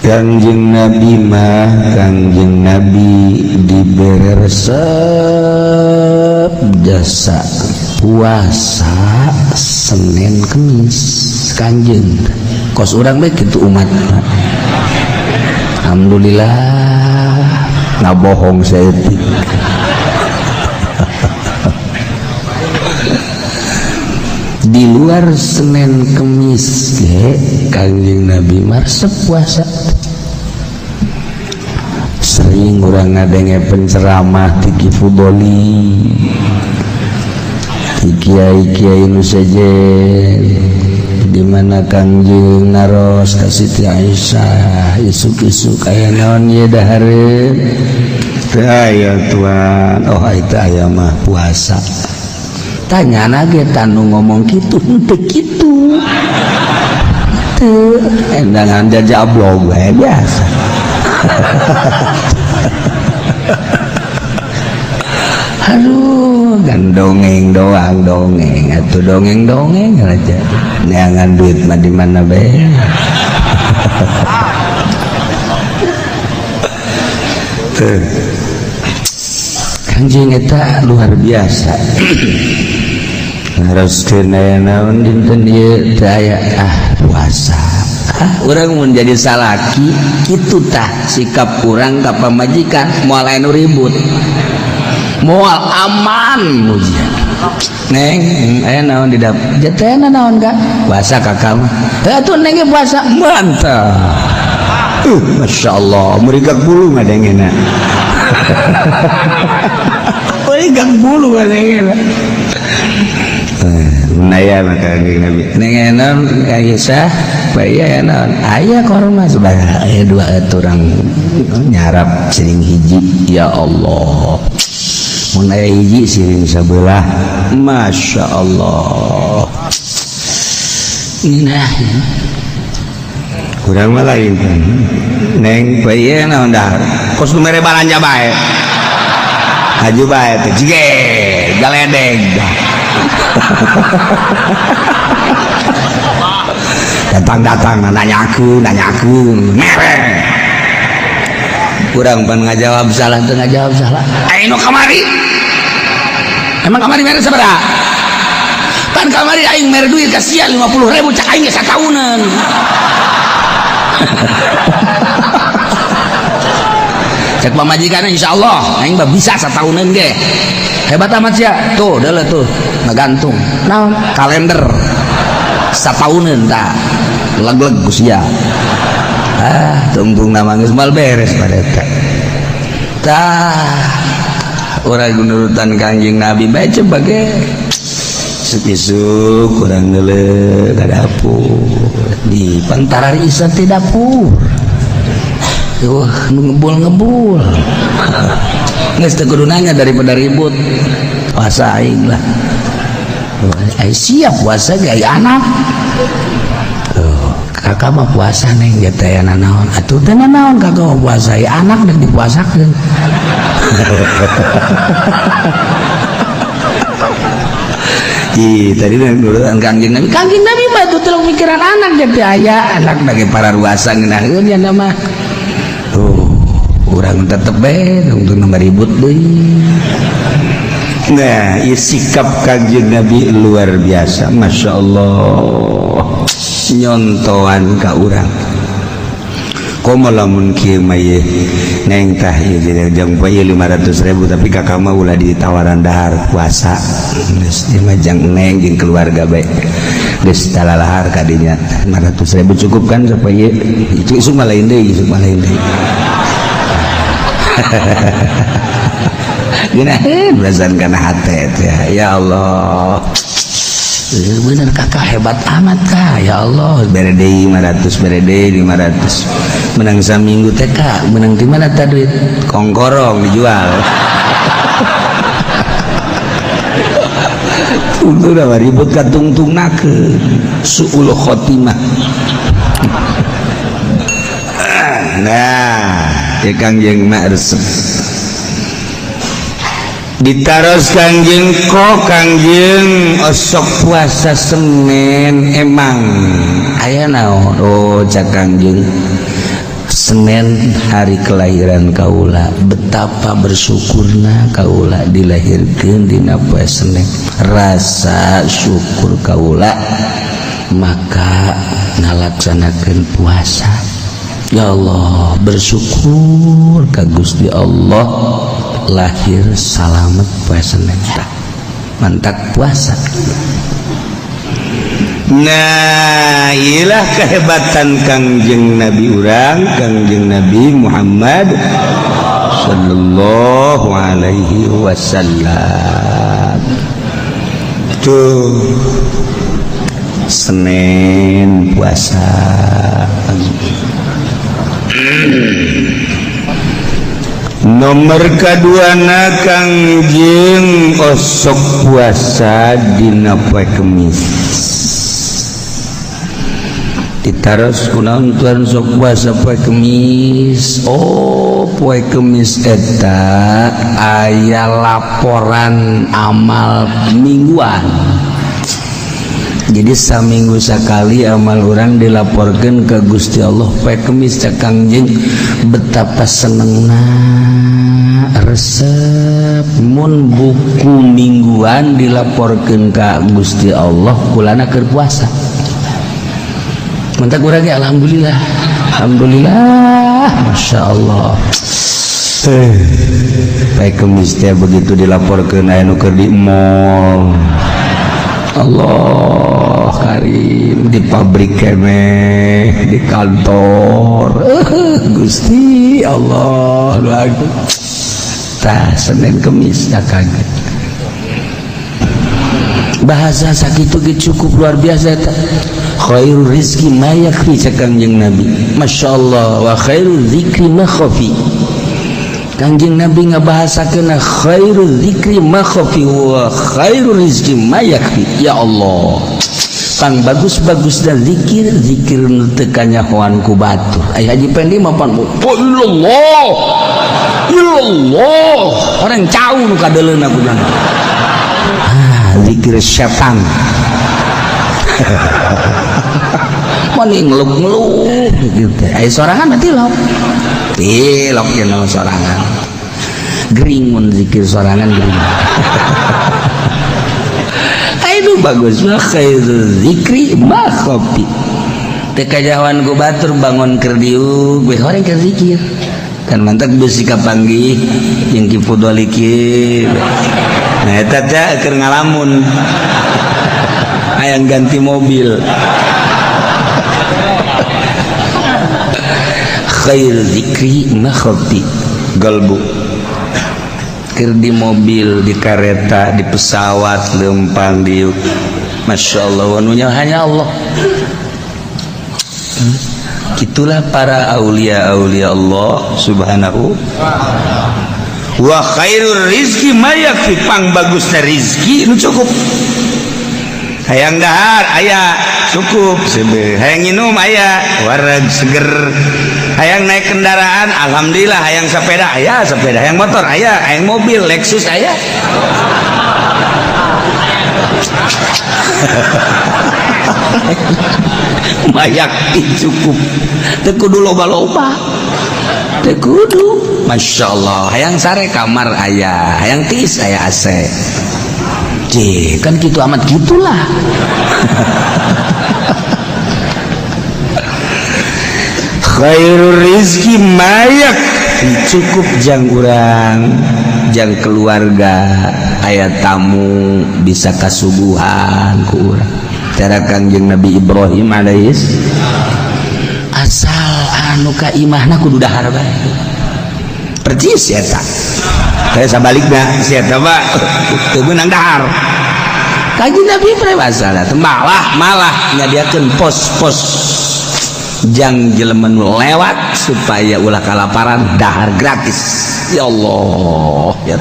Kangjeng Nabi mah, Kangjeng Nabi dibere resep jasa puasa Senin Kemis. Kanjeng kos urang bae kitu umat. Alhamdulillah, ngabohong saeutik. Di luar Senin Kemis ge Kangjeng Nabi mah resep puasa. Sering urang ngadenge penceramah ti Ki Fudoli, ti kiai-kiai nu sejen, di mana Kangjeng naros ka Siti Aisyah, isuk-isuk aya naon ieu dahareun? Teu aya, tuan. Oh, itu aya mah puasa. Tanya ge tanu ngomong kitu henteu kitu. Teu endangan jajablog we biasa. Aduh, kan dongeng doang, dongeng atuh, dongeng-dongeng aja. Neangan duit mah di mana bae. Tuh. Kanjeng eta luar biasa. Haruskeun aya naon dinten ieu teu aya, ah puasa. Ah, urang mun jadi salaki kitu tah sikap urang ka pamajikan, moal aya nu ribut. Moal aman mujian. Neng, aya naon di dapur? Jatena naon ka? Puasa kakak mah. Heuh atuh neng ge puasa. Mantap. Masya Allah, merigak bulu ngadengena. Merigak bulu ngadengena. Naya maka Kangjeng Nabi. Neng naon Aisyah, bae aya naon? Aya korma sebagai aya dua urang nyarap siring hiji. Ya Allah. Mun aya hiji siring sabelah. Masya Allah. Nah, kurang mah lain. Neng bae naon dahar? Kos nu mere balanja bae. Haju bae teh jige galedeg. Datang-datang nanyakeun, nanyakeun, mere. Kurang pan ngajawab salah teu ngajawab salah. Aing nu kamari. Emang kamari mere sabaraha? Pan kamari aing mere duit ka sia 50.000 cak aing ge sataunan. Cek pamajikan insyaallah aing mah bisa sataunan ge. Hebat amat sia. Tuh, deuleu tuh, ngagantung. Naon? Kalender. Sataunan tah. Leg-leg ku sia. Ah, tungtung nama geus moal beres pada eta. Tah, urang nurutan Kangjeng Nabi bae coba ge. Isuk-isuk kurang deuleu ka dapur. Di pantara isa ti dapur. Wah, ngebul-ngebul. Geus teu kudu nanya daripada ribut. Puasa aing lah. Ai siap puasa ge ai anak. Tuh, kakak mah puasa neng ge teh nanaon. Atuh teh nanaon kakak mah puasa, ai anak dek dipuasakeun. Ih, tadi nurutan Kangjeng Nabi. Kangjeng Nabi mah tuh tolong mikiran anak ge teh aya anak ge para ruasa ngeunaheun nya mah. Tuh, urang tetep bae tungtung nama ribut deui. Nah, ieu sikap Kangjeng Nabi luar biasa, Masya Allah. Nyontoan ka urang. Komo lamun kieu mah ieu neng tah ieu jang poe 500.000 tapi kakak mah ulah ditawaran dahar puasa. Geus ieu mah jang neng jeung keluarga bae. Geus talalahar ka dinya 500.000 cukup kan supaya itu isuk mah lain deui, isuk mah lain deui. Geunaheun belasan kana hate teh. Ya Allah. Bener kakak hebat amat kak. Ya Allah, bere deui 500, bere deui 500. Menang saminggu teh kak, menang di mana tah duit? Kongkorong dijual. Tungtung dah ribut ka tungtungnakeun. Suul khotimah. Nah, ya Kangjeng mah resep. Ditaros Kangjeng kok Kangjeng osok puasa Senin emang aya naon? Oh, cak Kangjeng Senin hari kelahiran kaula, betapa bersyukurna kaula dilahirkeun dina poe Senin. Rasa syukur kaula maka ngalaksanakeun puasa. Ya Allah, bersyukur ka Gusti Allah lahir salamet poe Senin. Mantak puasa. Nah, ilah kehebatan Kangjeng Nabi urang, Kangjeng Nabi Muhammad sallallahu alaihi wasallam. Tuh Senin puasa. Nomor kaduana Kangjeng osok puasa dina poe Kemis. Ditaros kunaon tuan sok puasa poe Kemis? Oh, poe Kemis eta aya laporan amal mingguan. Jadi saminggu sekali amal orang dilaporkan ke Gusti Allah poe Kemis. Cek Kangjeng betapa senengna resep mun buku mingguan dilaporkan ke Gusti Allah kulana keur puasa. Mantak urang ge alhamdulillah. Alhamdulillah, Masya Allah. Poe Kemis teh begitu dilaporkeun aya nu keur di mall. Allah Karim, di pabrik keneh, di kantor. Gusti Allah, tah Senin Kemis tak kaget. Bahasa sakitu ge cukup luar biasa eta. Khairur rizki ma yakfi cek Kangjeng Nabi. Masya Allah, wa khairul zikri ma khafi. Kangjeng Nabi ngabahasakeun khairul zikri ma khafi wa khairur rizki ma yakfi. Ya Allah, pang bagus-bagus dan zikir zikir nu teu kanyahoan ku batur. Ai Haji Pendi mah pan illallah illallah, orang cau nu kadeuleuna ku. Ah, zikir setan. Mani ngeluk-ngeluk gitu. Ai sorangan mah tilok. Tilok jeung sorangan. Gering mun zikir sorangan gering. Ai nu bagus mah khairul zikri ma khafi. Teu kajahoan ku batur bangun keur diuk we horeng keur zikir. Kan mantak beusi kapanggih jeung Ki Fudoli kieu. Nah eta teh keur ngalamun. Hayang ganti mobil. Khair zikri ma khafi galbu. Keur di mobil, di kereta, di pesawat lempang diuk. Masya Allah, wanunya hanya Allah. Itulah para aulia-aulia Allah subhanahu wa khairur rizki ma yakfi. Pang bagusna rizki nu cukup. Hayang dahar aya cukup, hayang minum aya wareg seger, hayang naik kendaraan alhamdulillah, hayang sepeda aya sepeda, hayang motor aya, hayang mobil Lexus aya. Mayak cukup, teu kudu loba-loba, teu kudu. Masya Allah, hayang sare kamar aya, hayang tiis aya AC. Cih, kan gitu amat gitulah. Khairur rizki mayak cukup jang urang, jang keluarga, aya tamu bisa kasuguhan ku urang. Cara Kangjeng Nabi Ibrahim alaihis asal anu ka imahna kudu dahar bae. Percis eta. Kayak sabalikna si eta mah teu meunang dahar. Kanjeng Nabi Ibrahim asal malah malah nyadiakeun pos-pos jang jelema nu lewat supaya ulah kalaparan dahar gratis. Ya Allah, ya.